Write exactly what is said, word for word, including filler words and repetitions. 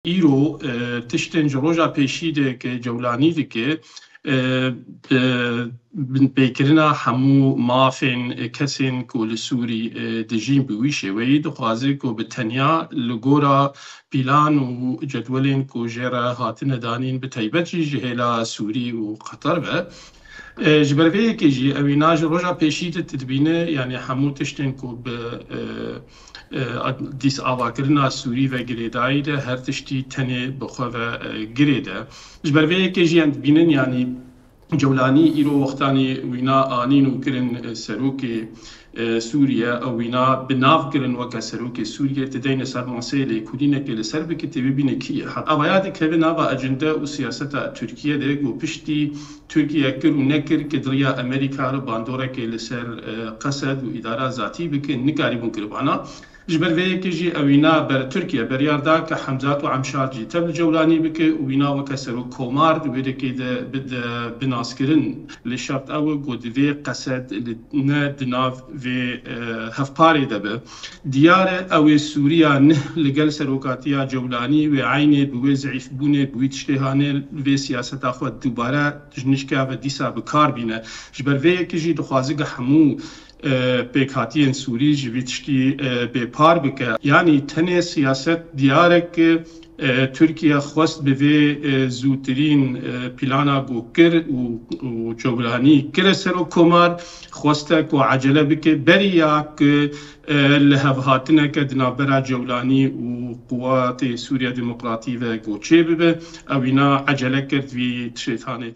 Îro, e, tiştên ji roja pêşî de ke Cewlanî dike, e, bi binpêkirina hemû mafên, e, kesên ku li Sûrî, e, dijîn bi wî şêweyî dixwaze ku bi tenya li gora pîlan û cedwelên ku jê re hatine danîn, bi taybet jî ji hêla Sûrî û Qeter ve. E, ji ber vê yekê jî ew îna ji roja pêşî de tu dibîne, yanî hemû tiştên ku bi, e, e, dîs avakirina Sûrî ve girêdayî de her tiştî tenê bi xwe ve, e, girêde. Ji ber vê yekê jî em dibînin, yanî Cewlanî îro wextanî wîna anîn û kirin, e, serokê, e, Sûriye, ew wîna bi nav kirin weke serokê Sûriye, tu deyne ser maseyê lêkolînekê li ser bike, tê bibîne kî ye. Heta vaya dikeve nava ecende û siyaseta Tirkiye de ku piştî Tirkiye kir û nekir, ki di riya Amerîka re bandorekê li ser, e, Qesed û îdara zatî bike, nikarîbûn kiribana. Ji ber vê yekê jî ew îna ber Tirkiye beryar da ke Hemzat û Emşar jî tev li Cewlanî bike û wîna weke serok komar di wê dekê de bide binaskirin. Lê şert ew e ku divê Qesed li, ne di nav vê, e, hevparê de be. Diyar e ew ê Sûriya nih li gel serokatiya Cewlanî wê eynê bi wê zeîfbûnê, bi wî tiştê hanê vê siyaseta xwe dubare ji nişka ve dîsa bi kar bîne. Ji ber vê yekê jî dixwaze ke hemû, e, pêkhatiyên Sûrî ji vî tiştî, e, bêpar bike. Yanî tenê siyaset diyar e ke, e, Tirkiye xwest bi vê, e, zûtirîn, e, plana ku kir û, û Cewlanî kire serok komar, xweste ku ecele bike, beriya ku, e, li hevhatineke di navbera Cewlanî û Quwatê Sûriya Demokratî ve ku çêbibe, ew îna ecele kir di vî tiştê hanê de.